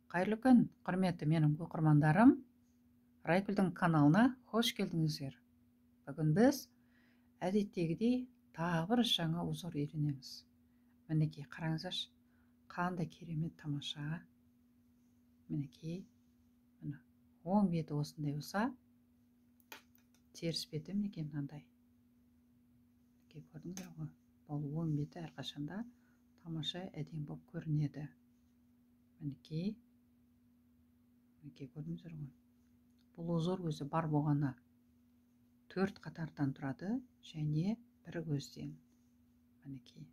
Қайырлы күн, құрметті менің оқырмандарым. Райгүлдің каналына қош келдіңіздер. Бүгін біз әдеттегідей тағы бір жаңа узор үйренеміз. Мінекей, қараңыздаршы, қандай керемет тамаша. Мінекей, міне, оң беті осындай болса, теріс беті мінекей мынандай. Мінекей, көрдіңдер ғой, бұл оң беті әрқашанда тамаша әдемі болып көрінеді. Мінекей, мінекей, көрдіңіздер ғой. Бұл узор өзі бар болғаны 4 қатардан тұрады және бір көзден. Мінекей.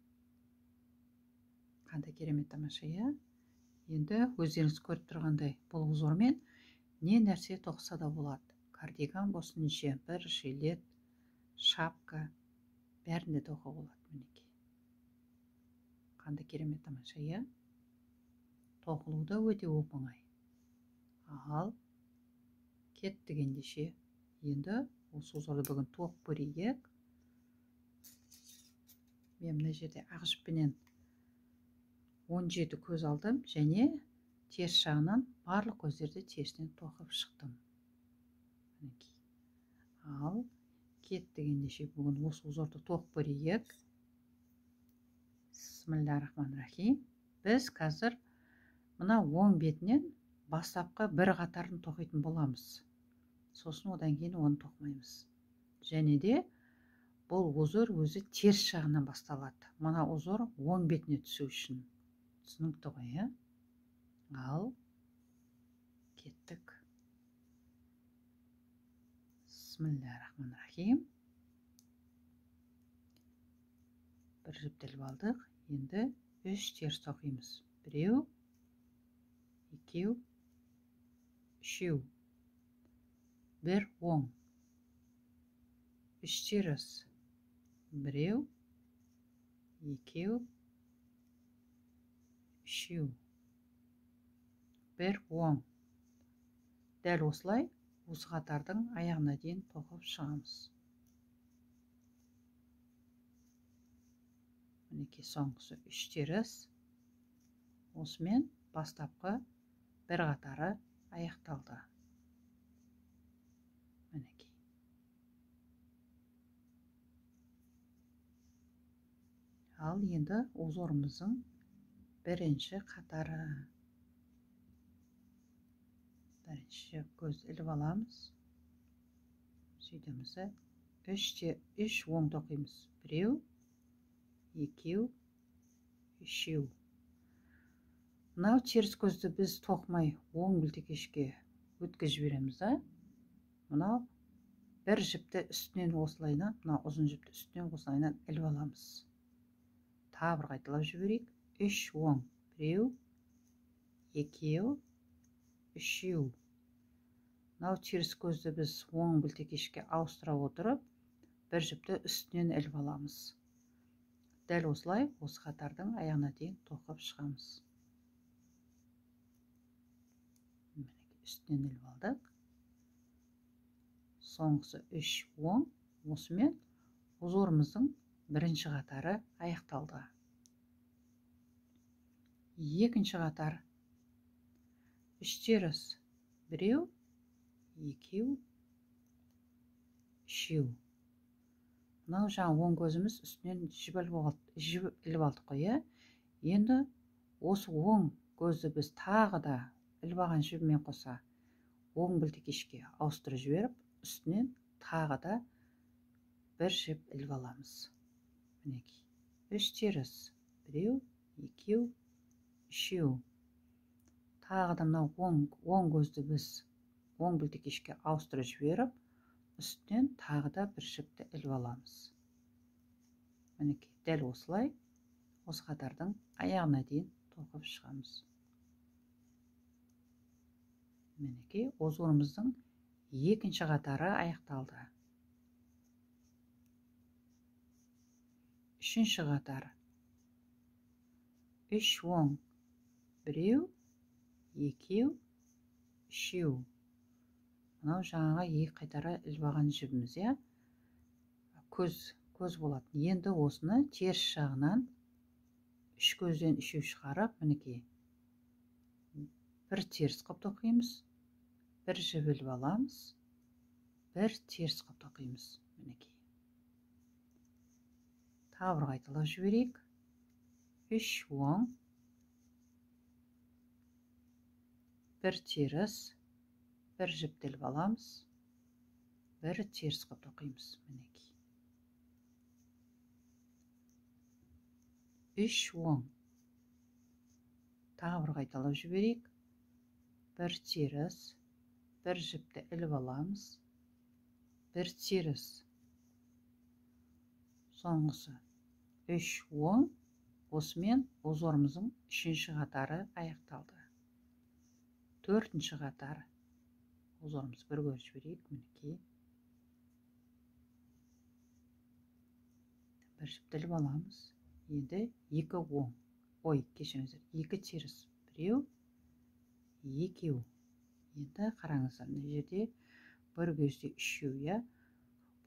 Қандай керемет тамаша, иә? Енді өздеріңіз көріп тұрғандай, бұл узормен не нәрсе тоқса да болады. Кардиган болсын, жемпір, жилет, шапка, бәрін де тоқуға болады. Мінекей. Қандай керемет тамаша, иә? Тоқылу да өте оп-оңай. Ал кеттік ендеше. Енді осы узорды бүгін тоқып көрейік. Мен мына жерде ақ жіппенен 17 көз алдым және теріс жағынан барлық көздерді терісінен тоқып шықтым. Мінекей. Ал кеттік ендеше, бүгін осы узорды тоқып көрейік. Бисмиллахиррахманиррахим. Біз қазір мына оң бетінен бастапқы бір қатарын тоқитын боламыз. Сосын одан кейін оны тоқымаймыз. Және де бұл узор өзі теріс жағынан басталады. Мына узор оң бетіне түсу үшін. Түсінікті ғой, иә? Ал кеттік. Бисмиллахиррахманиррахим. Бір жіпті іліп алдық. Енді 3 теріс тоқимыз. Біреу, екеу, үшеу. Бір оң. 3 теріс. Біреу, екеу, үшеу. Бір оң. Дәл осылай осы қатардың аяғына дейін тоқып шығамыз. Мінекей, соңғысы 3 теріс. Осымен бастапқы бір қатары аяқталды. Мінекей. Ал енді узорымыздың бірінші қатары. Бірінші көз іліп аламыз. Сөйтеміз, 3 оң тоқимыз. Біреу, екеу, үшеу. Мынау теріс көзді біз тоқымай оң білтекешке өткізіп жібереміз да. Мынау бір жіпті үстінен осылайынан, мынау ұзын жіпті үстінен осылайынан іліп аламыз. Тағы бір қайталап жіберейік. 3 оң. Біреу, екеу, үшеу. Мынау теріс көзді біз оң білтекешке ауыстыра отырып, бір жіпті үстінен іліп аламыз. Дәл осылай осы қатардың аяғына дейін тоқып шығамыз. Мінекей, үстінен іліп алдық. Соңғысы 3 оң. Осымен узорымыздың бірінші қатары аяқталды. Екінші қатар. 3 теріс. Біреу, екеу, үшеу. Мынау жаңа оң көзіміз үстінен жіп іліп алдық қой, иә? Енді осы оң көзді біз тағы да іліп алған жібімен қоса оң білтекешке ауыстырып жіберіп, үстінен тағы да бір жіп іліп аламыз. Мінекей. 3 теріс. Біреу, екеу, үшеу. Тағы да мынау оң көзді біз оң білтекешке ауыстырып жіберіп, үстінен тағы да бір жіпті іліп аламыз. Мінекей, дәл осылай осы қатардың аяғына дейін тоқып шығамыз. Мінекей, узорымыздың екінші қатары аяқталды. Үшінші қатар. 3 оң. Біреу, екеу, үшеу. Мынау жаңағы екі қайтара іліп алған жібіміз, иә? Көз болатын. Енді осыны теріс жағынан 3 көзден үшеу шығарып, мінекей. Бір теріс қылып тоқимыз, бір жіп іліп аламыз, бір теріс қылып тоқимыз. Мінекей. Тағы бір қайталап жіберейік. 3 оң, бір теріс, бір жіпті іліп аламыз, бір теріс қылып тоқимыз. Мінекей. 3 оң. Тағы бір қайталап жіберейік. Бір теріс, бір жіпті іліп аламыз, бір теріс. Соңғысы 3 оң. Осымен узорымыздың 3-ші қатары аяқталды. 4-ші қатар узорымызды бір көріп жіберейік. Мінекей. Бір жіпті іліп аламыз. Енді 2 оң. Ой, кешіріңіздер, 2 теріс. 1, 2. Енді қараңыздар, мына жерде бір көзде 3, иә.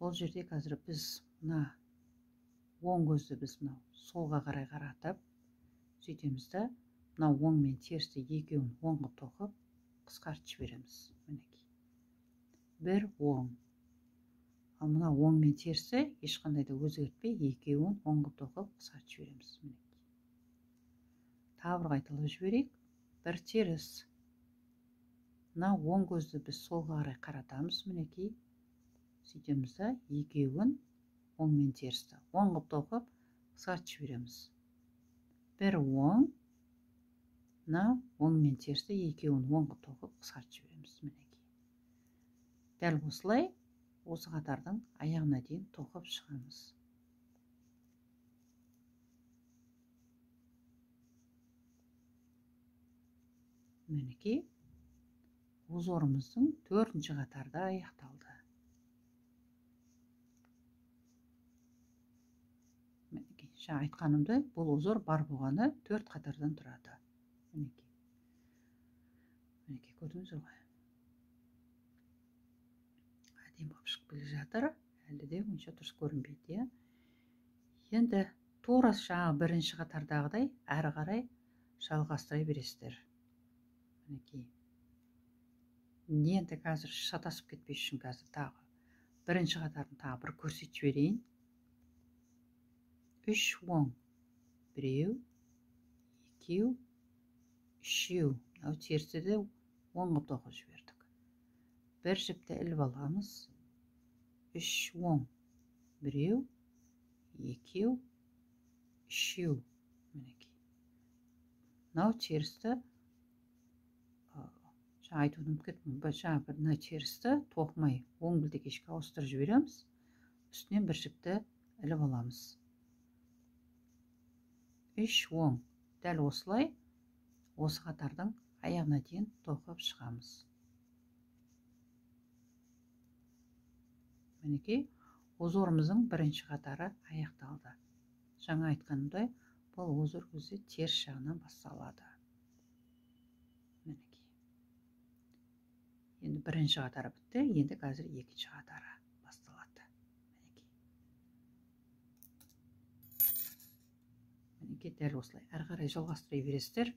Бұл жерде қазір біз мына оң көзді біз мынау солға қарай қаратып сөйтеміз да, мынау оң мен терісті екеуін оң қылып тоқып қысқартып жібереміз. Мінекей. Бір оң. Ал мына оң мен терісті ешқандай да өзгертпей екеуін оң қылып тоқып қысқартып жібереміз. Мінекей. Тағы бір қайталап жіберейік. Бір теріс. Мына оң көзді біз солға қарай қаратамыз. Мінекей. Сөйтеміз да екеуін оң мен терісті оң қылып тоқып қысқартып жібереміз. Бір оң, мына оң мен терісті екеуін оң қылып тоқып қысқартып жібереміз. Мінекей. Дәл осылай осы қатардың аяғына дейін тоқып шығамыз. Мінекей, узорымыздың 4-ші қатарда аяқталды. Мінекей, жаңа айтқанымдай, бұл узор бар болғаны 4 қатардан тұрады. Мінекей. Мінекей, көрдіңіздер ғой. Әдемі болып шығып келе жатыр. Әлі де онша дұрыс көрінбейді, иә. Енді тура жаңа бірінші қатардағыдай әрі қарай жалғастыра бересіздер. Мінекей. Енді қазір шатасып кетпес үшін қазір тағы бірінші қатарын тағы бір көрсетіп жіберейін. 3 оң. 1, 2, 3. Мынау терісті де оң қылып тоқып жібердік. Бір жіпті іліп аламыз. 3 оң. 1, 2, 3. Мінекей. Мынау терісті жаңа айтуды ұмытып кеттім. Жаңа бір мына терісті тоқымай оң білдекешке ауыстырып жібереміз. Үстінен бір жіпті іліп аламыз. 3 оң. Дәл осылай осы қатардың аяғына дейін тоқып шығамыз. Мінекей, узорымыздың бірінші қатары аяқталды. Жаңа айтқанымдай, бұл узор өзі теріс жағынан басталады. Мінекей. Енді бірінші қатары бітті, енді қазір екінші қатары басталады. Мінекей. Мінекей, дәл осылай әрі қарай жалғастыра бересіздер.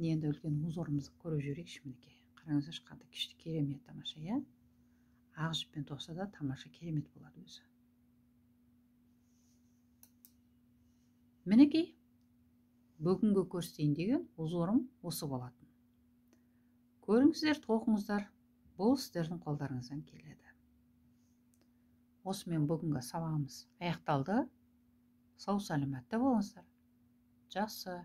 Енді үлкен узорымызды көріп жіберейікші. Мінекей. Қараңыздаршы, қандай күшті, керемет, тамаша, иә? Ақ жіппен тоқса да тамаша, керемет болады өзі. Мінекей, бүгінгі көрсетейін деген узорым осы болатын. Көріңіздер, тоқыңыздар, бұл сіздердің қолдарыңыздан келеді. Осымен бүгінгі сабағымыз аяқталды. Сау саламатта болыңыздар. Жақсы.